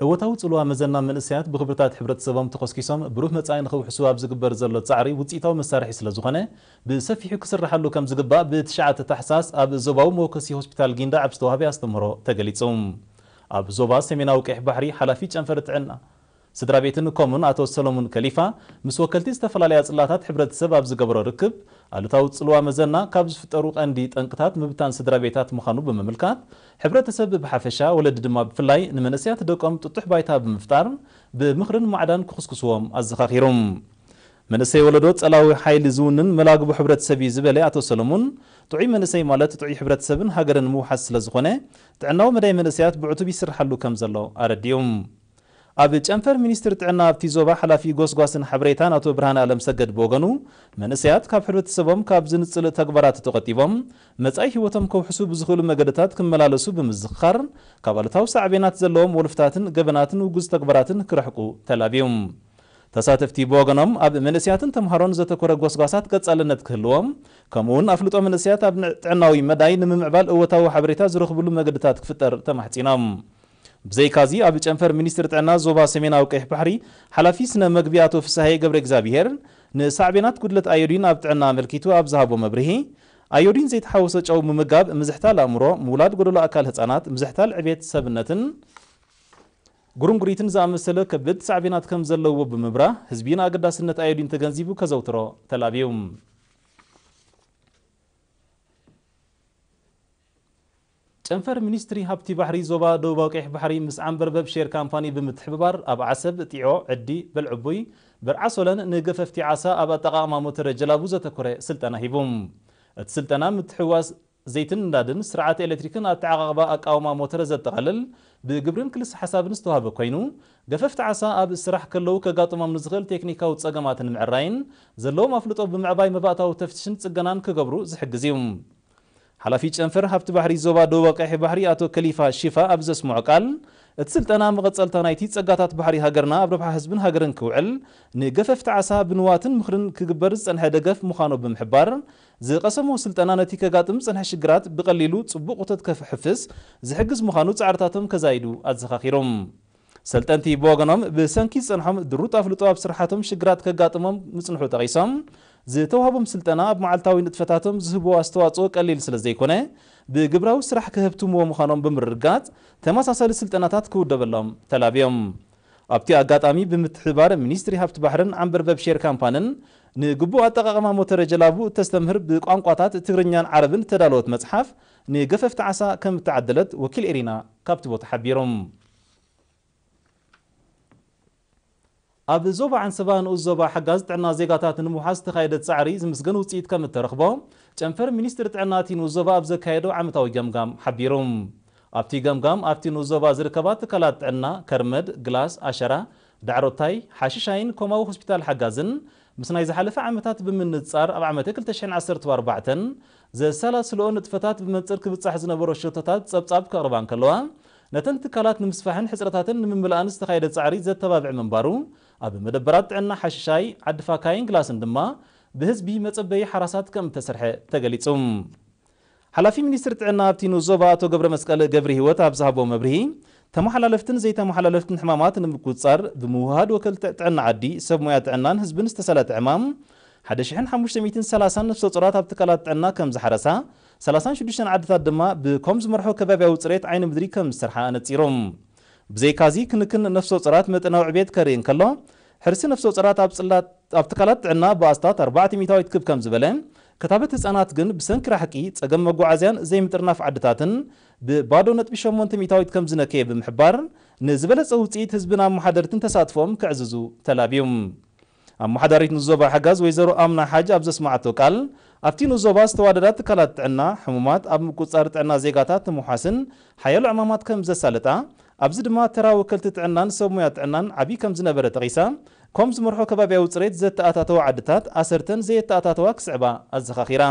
እወታዊ ጽልዋ መዘና መንእሰያት ብኽብርታት ሕብረተሰቦም ተኾስኪሶም ብሩህ መጻኢ ንኽውሕሱ ኣብ ዝግበር ዘሎ ጻዕሪ ውጽኢታዊ መሳርሒ ስለ ዝኾነ፣ ብሰፊሑ ክስርሓሉ ከም ዝግባእ ብትሽዓተ ታሕሳስ ኣብ ዞባዊ መወከሲ ሆስፒታል ጊንዳዕ ኣብ ዝተዋህበ ኣስተምህሮ ተገሊጹ። ኣብ ዞባ ሰሜናዊ ቀይሕ ባሕሪ ሓላፊ ጨንፈር ጥዕና ስድራ ቤትን ኮሙን ኣቶ ሰሎሙን ከሊፋ ምስ ወከልቲ ዝተፈላለያ ጽላታት ሕብረተሰብ ኣብ ዝገበሮ ርክብ፣ ኣሉታዊ ጽልዋ መዘና ካብ ዝፍጠሩ ቀንዲ ጠንቅታት ምብታን ስድራ ቤታት ምዃኑ ብምምልካት፣ ሕብረተሰብ ብሓፈሻ፣ ወለዲ ድማ ብፍላይ ንመንእሰያት ደቆም ጥጡሕ ባይታ ብምፍጣር፣ ብምኽርን ማዕዳን ክኹስኩስዎም ኣዘኻኺሩ። መንእሰይ ወለዶ ጸላዊ ሓይሊ ዝውንን መላግቦ ሕብረተሰብ እዩ ዝበለ ኣቶ ሰሎሙን፣ ጥዑይ መንእሰይ ማለት ጥዑይ ሕብረተሰብን ሃገርን ምውሓስ ስለ ዝኾነ፣ ጥዕናዊ መዳይ መንእሰያት ብዕቱብ ይስርሓሉ ከም ዘሎ ኣረዲኡ። ኣብ ጨንፈር ሚኒስትሪ ጥዕና ኣብቲ ዞባ ሓላፊ ጎስጓስን ሓበሬታን ኣቶ ብርሃነ ኣለምሰገድ ብወገኑ፣ መንእሰያት ካብ ሕብረተሰቦም ካብ ዝንጽል ተግባራት ተቖጢቦም መጻኢ ህይወቶም ከውሕሱ ብዝኽእሉ መገድታት ክመላለሱ ብምዝኽኻር፣ ካብ ኣሉታዊ ሳዕቤናት ዘለዎም ወልፍታትን ገበናትን ውጉዝ ተግባራትን ክርሕቁ ተላብዩ። ተሳተፍቲ ብወገኖም፣ ኣብ መንእሰያትን ተምሃሮን ዘተኮረ ጎስጓሳት ቀጻልነት ክህልዎም፣ ከምኡውን ኣፍልጦ መንእሰያት ኣብ ን-፣ ጥዕናዊ መዳይ ንምምዕባል እወታዊ ሓበሬታ ዝረኽብሉ መገድታት ክፍጠር ተማሕጺኖም። ብዘይካዚ፣ ኣብ ጨንፈር ሚኒስትሪ ጥዕና ዞባ ሰሜናዊ ቀይሕ ባሕሪ ሓላፊ ስነ መግቢ ኣቶ ፍስሃየ ገብረ እግዚኣብሄር፣ ንሳዕቤናት ጉድለት ኣዮዲን ኣብ ጥዕና ኣመልኪቱ ኣብ ዝሃቦ መብርሂ፣ ኣዮዲን ዘይተሓወሶ ጨው ምምጋብ ምዝሕታል ኣእምሮ፣ ምውላድ ጎደሎ ኣካል ህጻናት፣ ምዝሕታል ዕቤት ሰብነትን ጉርንጉሪትን ዝኣመሰለ ከቢድ ሳዕቤናት ከም ዘለዎ ብምብራህ፣ ህዝቢ ንኣገዳስነት ኣዮዲን ተገንዚቡ ከዘውትሮ ተላብዩ። ጨንፈር ሚኒስትሪ ሃብቲ ባሕሪ ዞባ ደቡባዊ ቀይሕ ባሕሪ ምስ ዓንበርበብ ሼር ካምፓኒ ብምትሕብባር ኣብ ዓሰብ፣ ጢዖ፣ ዕዲ፣ በልዕቡይ፣ በርዓሶለን ንገፈፍቲ ዓሳ ኣብ ኣጠቓቕማ ሞተረ ጀላቡ ዘተኮረ ስልጠና ሂቡ። እቲ ስልጠና ምትሕውዋስ ዘይትን ነዳድን፣ ስርዓት ኤሌክትሪክን ኣተዓቓቕባ ኣቃውማ ሞተረ ዘጠቓልል ብግብርን ክልስ ሓሳብን ዝተዋህበ ኮይኑ፣ ገፈፍቲ ዓሳ ኣብ ስራሕ ከለዉ ከጋጥሞም ንዝኽእል ቴክኒካዊ ጸገማት ንምዕራይን ዘለዎም ኣፍልጦ ብምዕባይ መባእታዊ ተፍትሽን ጽገናን ክገብሩ ዝሕግዝ እዩ። ሓላፊ ጨንፈር ሃብቲ ባሕሪ ዞባ ደቡብ ቀይሕ ባሕሪ ኣቶ ከሊፋ ሺፋ ኣብ ዘስምዖ ቃል፣ እቲ ስልጠና መቐጸልታ ናይቲ ጸጋታት ባሕሪ ሃገርና ኣብ ረብሓ ህዝብን ሃገርን ክውዕል፣ ንገፈፍቲ ዓሳ ብንዋትን ምኽርን ክግበር ዝጸንሐ ደገፍ ምዃኑ ብምሕባር፣ ዝቐሰምዎ ስልጠና ነቲ ከጋጥም ዝጸንሐ ሽግራት ብቐሊሉ ጽቡቕ ውህደት ከፍሕፍስ ዝሕግዝ ምዃኑ ጻዕርታቶም ከዛይዱ ኣዘኻኺሮም። ሰልጠንቲ ብወገኖም፣ ብሰንኪ ዝጸንሖም ድሩት ኣፍልጦ ኣብ ስርሓቶም ሽግራት ከጋጥሞም ምጽንሑ ጠቒሶም፣ ዝተዋህቦም ስልጠና ኣብ መዓልታዊ ንጥፈታቶም ዝህብዎ ኣስተዋጽኦ ቀሊል ስለ ዘይኮነ፣ ብግብራዊ ስራሕ ከህብትምዎ ምዃኖም ብምርግጋጽ፣ ተመሳሳሊ ስልጠናታት ክውደበሎም ተላብዮም። ኣብቲ ኣጋጣሚ፣ ብምትሕብባር ሚኒስትሪ ሃብቲ ባሕርን ዓንበርበብ ሼር ካምፓንን ንግቡእ ኣጠቓቕማ ሞተረ ጀላቡ እተስተምህር ብቋንቋታት ትግርኛን ዓረብን እተዳለወት መጽሓፍ ንገፈፍቲ ዓሳ ከም እተዓደለት ወኪል ኤሪና ካብቲ ቦታ ሓቢሮም። ኣብ ዞባ ዓንሰባ ንኡስ ዞባ ሓጋዝ ጥዕና ዜጋታት ንምውሓስ ዝተኻየደ ጻዕሪ ዝምስገን ውጽኢት ከም እተረኽቦ ጨንፈር ሚኒስትሪ ጥዕና እቲ ንኡስ ዞባ ኣብ ዘካየዶ ዓመታዊ ገምጋም ሓቢሩ። ኣብቲ ገምጋም ኣብቲ ንኡስ ዞባ ዝርከባ ትካላት ጥዕና ከርመድ፣ ግላስ፣ ኣሸራ፣ ዳዕሮታይ፣ ሓሽሻይን ኮማዊ ሆስፒታል ሓጋዝን ምስ ናይ ዝሓለፈ ዓመታት ብምንጻር ኣብ ዓመተ ክልተ ሽሕን ዓሰርተ ኣርባዕተን ዘሰላስልኦ ንጥፈታት ብመንጽር ክብጻሕ ዝነበሮ ሸቶታት ጸብጻብ ከቕርባ እንከለዋ፣ ነተን ትካላት ንምስፋሕን ሕጽረታተን ንምምላእን ዝተኻየደ ጻዕሪ ዘተባብዕ ምንባሩ፣ ኣብ መደበራት ጥዕና ሓሽሻይ፣ ዓዲ ፋካይን ግላስን ድማ ብህዝቢ መጸበዪ ሓራሳት ከም እተሰርሐ ተገሊጹ። ሓላፊ ሚኒስትሪ ጥዕና ኣብቲ ንኡስ ዞባ ኣቶ ገብረ መስቀል ገብረ ህይወት ኣብ ዝሃቦ መብርሂ፣ ተመሓላለፍትን ዘይተመሓላለፍትን ሕማማት ንምቁጽጻር ብምውህሃድ ወከልቲ ጥዕና ዓዲ፣ ሰብ ሞያ ጥዕናን ህዝብን ዝተሰለጠ ዕማም፣ ሓደ ሽሕን ሓሙሽተ ሚእትን ሰላሳን ነፍሰ ጾራት ኣብ ትካላት ጥዕና ከም ዝሓረሳ፣ ሰላሳን ሽዱሽተን ዓድታት ድማ ብኮም ዝመርሖ ከባብያዊ ጽሬት ዓይኒ ምድሪ ከም ዝሰርሓ ኣነጺሩ። ብዘይካዚ፣ ክንክን ነፍሰ ጾራት መጠናዊ ዕቤት ከርኢ እንከሎ፣ ሕርሲ ነፍሰ ጾራት ኣብ ጽላት፣ ኣብ ትካላት ጥዕና ብኣስታት ኣርባዕተ ሚእታዊት ክብ ከም ዝበለ፣ ክታበት ህጻናት ግን ብሰንኪ ራሕቂ፣ ጸገም መጓዓዝያን ዘይምጥርናፍ ዓድታትን ብባዶ ነጥቢ ሸሞንተ ሚእታዊት ከም ዝነከየ ብምሕባር፣ ንዝበለጸ ውጽኢት ህዝብን ኣመሓደርትን ተሳትፎኦም ከዕዝዙ ተላብዩ። ኣመሓዳሪት ንዞባ ሓጋዝ ወይዘሮ ኣምና ሓጅ ኣብ ዘስማዓቶ ቃል፣ ኣብቲ ንዞባ ዝተዋደዳ ትካላት ጥዕና፣ ሕሙማት ኣብ ምቁጽጻር ጥዕና ዜጋታት ንምውሓስን ሓያሎ ዕማማት ከም ዘሳለጣ፣ ኣብዚ ድማ ተራ ወከልቲ ጥዕናን ሰብ ሞያ ጥዕናን ዓቢ ከም ዝነበረ ጠቒሳ፣ ኮም ዝመርሖ ከባብያዊ ጽሬት ዘተኣታተዋ ዓድታት ኣሰርተን ዘየተኣታተዋ ክስዕባ ኣዘኻኺራ።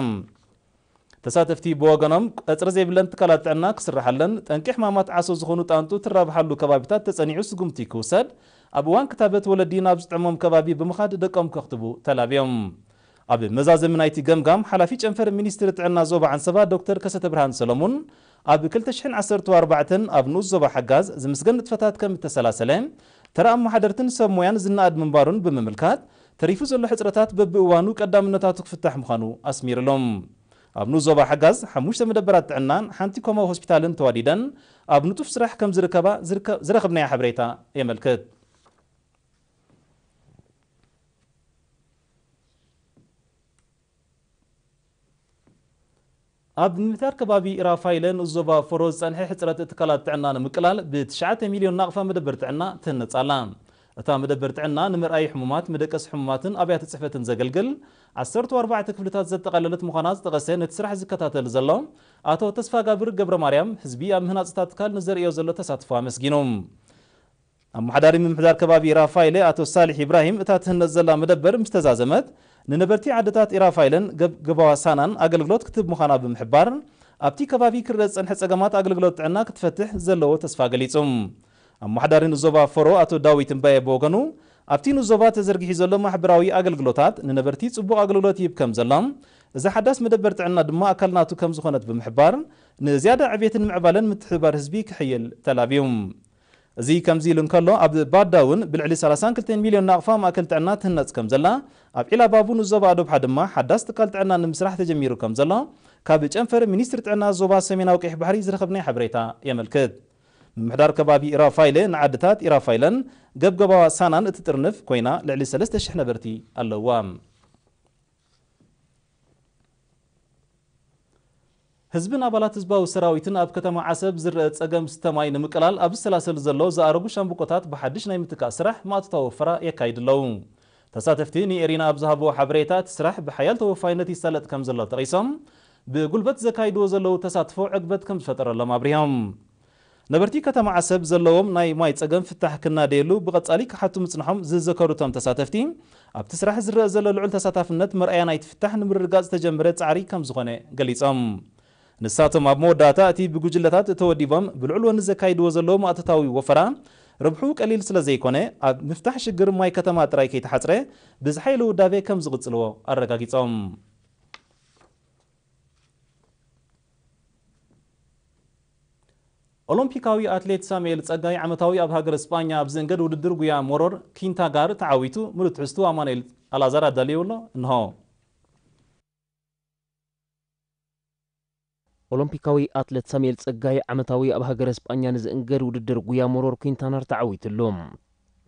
ተሳተፍቲ ብወገኖም፣ ቀጽሪ ዘይብለን ትካላት ጥዕና ክስርሓለን፣ ጠንቂ ሕማማት ዓሶ ዝኾኑ ጣንጡ ትራብሓሉ ከባቢታት ተጸኒዑ ስጉምቲ ክውሰድ፣ ኣብ እዋን ክታበት ወለዲ ናብ ዝጥዕሞም ከባቢ ብምኻድ ደቆም ከኽትቡ ተላብዮም። ኣብ መዛዘሚ ናይቲ ገምጋም፣ ሓላፊ ጨንፈር ሚኒስትሪ ጥዕና ዞባ ዓንሰባ ዶክተር ከሰተ ብርሃን ሰለሙን፣ ኣብ ክልተ ሽሕን ዓሰርተ ኣርባዕተን ኣብ ንኡስ ዞባ ሓጋዝ ዝምስገን ንጥፈታት ከም እተሰላሰለ፣ ተራ ኣመሓደርትን ሰብ ሞያን ዝነኣድ ምንባሩን ብምምልካት፣ ተሪፉ ዘሎ ሕጽረታት በብእዋኑ ቀዳምነታቱ ክፍታሕ ምዃኑ ኣስሚሩሎም። ኣብ ንኡስ ዞባ ሓጋዝ ሓሙሽተ መደበራት ጥዕናን ሓንቲ ኮማዊ ሆስፒታልን ተዋዲደን ኣብ ንጡፍ ስራሕ ከም ዝርከባ ዝርከ-፣ ዝረኸብናዮ ሓበሬታ የመልክት። ኣብ ምምሕዳር ከባቢ ራፋይለ ንኡስ ዞባ ፎሮ ዝጸንሐ ሕጽረት ትካላት ጥዕና ንምቅላል ብትሽዓተ ሚልዮን ናቕፋ መደበር ጥዕና ትህነጽ ኣላ። እታ መደበር ጥዕና ንምርኣይ ሕሙማት፣ መደቀሲ ሕሙማትን ኣብያተ ጽሕፈትን ዘገልግል ዓሰርተ ኣርባዕተ ክፍልታት ዘጠቓለለት ምዃና ዝጠቐሰ ነቲ ስራሕ ዝከታተል ዘሎ ኣቶ ተስፋጋብር ገብረ ማርያም፣ ህዝቢ ኣብ ምህናጽ እታ ትካል ንዘርእዮ ዘሎ ተሳትፎ ኣመስጊኑ። ኣመሓዳሪ ምምሕዳር ከባቢ ኢራፋይለ ኣቶ ሳሊሕ ኢብራሂም፣ እታ ትህነጽ ዘላ መደበር ምስ ተዛዘመት፣ ንነበርቲ ዓድታት ኢራፋይለን ገብ-፣ ገባዋ ሳናን ኣገልግሎት ክትህብ ምዃና ብምሕባር፣ ኣብቲ ከባቢ ክረአ ዝጸንሐ ጸገማት ኣገልግሎት ጥዕና ክትፈትሕ ዘለዎ ተስፋ ገሊጹ። ኣመሓዳሪ ንዞባ ፎሮ ኣቶ ዳዊት እምባየ ብወገኑ፣ ኣብቲ ንዞባ ተዘርጊሑ ዘሎ ማሕበራዊ ኣገልግሎታት ንነበርቲ ጽቡቕ ኣገልግሎት ይህብ ከም ዘሎ፣ እዛ ሓዳስ መደበር ጥዕና ድማ ኣካል ናቱ ከም ዝኾነት ብምሕባር፣ ንዝያዳ ዕቤትን ምዕባለን ምትሕብባር ህዝቢ ክሕይል ተላብዩ። እዚ ከምዚ ኢሉ እንከሎ፣ ኣብ ባዳ እውን ብልዕሊ ሰላሳን ክልተን ሚልዮን ናቕፋ ማእከል ጥዕና ትህነጽ ከም ዘላ፣ ኣብ ዒላ ባቡ ንዞባ ኣዶብሓ ድማ ሓዳስ ትካል ጥዕና ንምስራሕ ተጀሚሩ ከም ዘሎ፣ ካብ ጨንፈር ሚኒስትሪ ጥዕና ዞባ ሰሜናዊ ቀይሕ ባሕሪ ዝረኸብናዮ ሓበሬታ የመልክት። ምምሕዳር ከባቢ ኢራፋይለ ንዓድታት ኢራፋይለን ገብገባዋ ሳናን እትጥርንፍ ኮይና፣ ልዕሊ ሰለስተ ሽሕ ነበርቲ ኣለውዋ። ህዝብን ኣባላት ህዝባዊ ሰራዊትን ኣብ ከተማ ዓሰብ ዝረአ ጸገም ስተ ማይ ንምቅላል ኣብ ዝሰላሰል ዘሎ ዝኣረጉ ሻምብቆታት ብሓድሽ ናይ ምትካእ ስራሕ ማእቶታዊ ወፈራ የካይዱ ኣለዉ። ተሳተፍቲ ንኤሪና ኣብ ዝሃብዎ ሓበሬታ፣ እቲ ስራሕ ብሓያል ተወፋይነት ይሳለጥ ከም ዘሎ ጠቒሶም፣ ብጉልበት ዘካይድዎ ዘለዉ ተሳትፎ ዕግበት ከም ዝፈጠረሎም ኣብሪሆም። ነበርቲ ከተማ ዓሰብ ዘለዎም ናይ ማይ ጸገም ፍታሕ ክናደየሉ ብቐጻሊ ክሓቱ ምጽንሖም ዝዘከሩ እቶም ተሳተፍቲ፣ ኣብቲ ስራሕ ዝረአ ዘሎ ልዑል ተሳታፍነት መርኣያ ናይቲ ፍታሕ ንምርግጋጽ ዝተጀመረ ጻዕሪ ከም ዝኾነ ገሊጾም። ንሳቶም ኣብ መወዳእታ፣ እቲ ብጉጅለታት ተወዲቦም ብልዑል ወኒ ዘካይድዎ ዘለዉ ማእቶታዊ ወፈራ፣ ረብሑ ቀሊል ስለ ዘይኮነ፣ ኣብ ምፍታሕ ሽግር ማይ ከተማ ጥራይ ከይተሓጽረ፣ ብዝሓየለ ውዳቤ ከም ዝቕጽልዎ ኣረጋጊጾም። ኦሎምፒካዊ ኣትሌት ሳሙኤል ጸጋይ፣ ዓመታዊ ኣብ ሃገር ስጳኛ ኣብ ዝእንገድ ውድድር ጉያ ሞሮር ኪንታናር ተዓዊቱ። ምሉእ ትሕዝቱ ኣማኑኤል ኣልኣዛር ኣዳልይዎ ኣሎ። እንሆ። ኦሎምፒካዊ ኣትሌት ሳሙኤል ጸጋይ፣ ዓመታዊ ኣብ ሃገረ ስጳኛ ንዝእንገድ ውድድር ጉያ ሞሮር ኪንታናር ተዓዊትሉ።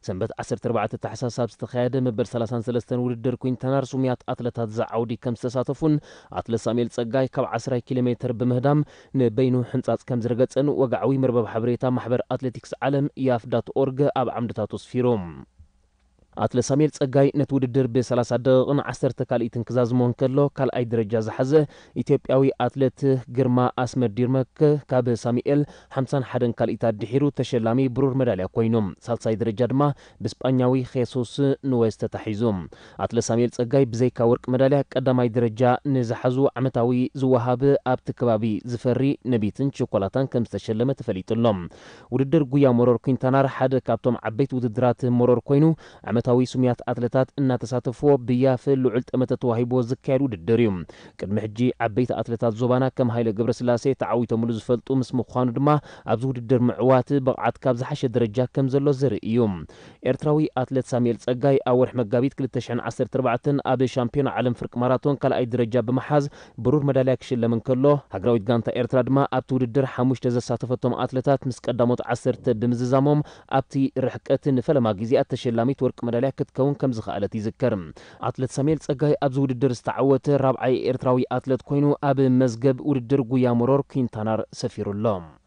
ሰንበት ዓሰርተ ኣርባዕተ ታሕሳስ ኣብ ዝተኻየደ መበል ሰላሳን ሰለስተን ውድድር ኪንታናር፣ ስሙያት ኣትለታት ዘዓውዲ ከም ዝተሳተፉን፣ ኣትሌት ሳሙኤል ጸጋይ ካብ ዓስራይ ኪሎ ሜተር ብምህዳም ንበይኑ ሕንጻጽ ከም ዝረገጸን ወግዓዊ መርበብ ሓበሬታ ማሕበር ኣትሌቲክስ ዓለም ያፍ ዳት ኦርግ ኣብ ዓምድታቱ ኣስፊሩ። ኣትሌት ሳሙኤል ጸጋይ ነቲ ውድድር ብሰላሳ ደቂቕን ዓሰርተ ካልኢትን ክዛዝሞ እንከሎ፣ ካልኣይ ደረጃ ዝሓዘ ኢትዮጵያዊ ኣትሌት ግርማ ኣስመዲርመክ ካብ ሳሙኤል ሓምሳን ሓደን ካልኢታት ድሒሩ ተሸላሚ ብሩር መዳልያ ኮይኑ። ሳልሳይ ደረጃ ድማ ብስጳኛዊ ኼሱስ ኑዌዝ ተታሒዙ። ኣትሌት ሳሙኤል ጸጋይ ብዘይካ ወርቂ መዳልያ ቀዳማይ ደረጃ ንዝሓዙ ዓመታዊ ዝወሃብ ኣብቲ ከባቢ ዝፈሪ ነቢትን ቸኮላታን ከም ዝተሸለመ ተፈሊጡ ኣሎ። ውድድር ጉያ ሞሮር ኪንታናር ሓደ ካብቶም ዓበይቲ ውድድራት ሞሮር ኮይኑ፣ ዓመታዊ ስሙያት ኣትለታት እናተሳተፍዎ ብያፍ ልዑል ጠመተ ተዋሂብዎ ዝካየድ ውድድር እዩ። ቅድሚ ሕጂ ዓበይቲ ኣትለታት ዞባና ከም ሃይለ ገብረስላሴ ተዓዊቶምሉ ዝፈልጡ ምስ ምዃኑ ድማ፣ ኣብዚ ውድድር ምዕዋት ብቕዓት ካብ ዝሓሸ ደረጃ ከም ዘሎ ዘርኢ እዩ። ኤርትራዊ ኣትሌት ሳሙኤል ጸጋይ ኣብ ወርሒ መጋቢት ክልተ ሽሕን ዓሰርተ ኣርባዕተን ኣብ ሻምፒዮና ዓለም ፍርቂ ማራቶን ካልኣይ ደረጃ ብምሓዝ ብሩር መዳልያ ክሽለም እንከሎ፣ ሃገራዊት ጋንታ ኤርትራ ድማ ኣብቲ ውድድር ሓሙሽተ ዘሳተፈቶም ኣትለታት ምስ ቀዳሞት ዓሰርተ ብምዝዛሞም፣ ኣብቲ ርሕቀት ንፈለማ ግዜኣ ተሸላሚት ወርቂ መዳልያ ክትከውን ከም ዝኸኣለት ይዝከር። ኣትሌት ሳሙኤል ጸጋይ ኣብዚ ውድድር ዝተዓወተ ራብዓይ ኤርትራዊ ኣትሌት ኮይኑ፣ ኣብ መዝገብ ውድድር ጉያ መሮር ኪንታናር ሰፊሩ ኣሎ።